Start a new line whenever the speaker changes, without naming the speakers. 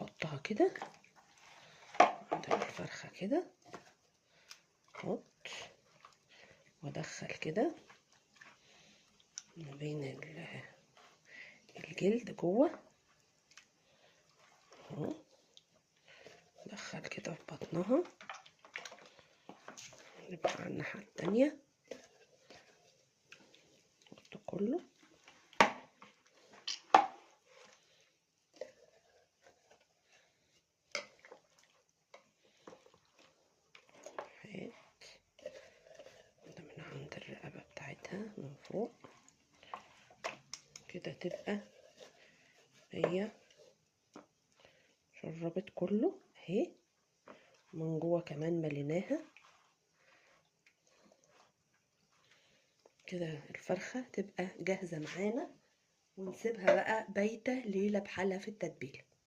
واحطها كده عند الفرخة كده، احط وادخل كده ما بين الجلد جوه اهو، ادخل كده في بطنها. نبقى على الناحية التانية، احط كله. ده من عند الرقبة بتاعتها من فوق كده، تبقى هي شربت كله اهي، من جوه كمان مليناها كده. الفرخة تبقى جاهزة معانا، ونسيبها بقى بايتة ليلة بحالها في التتبيلة.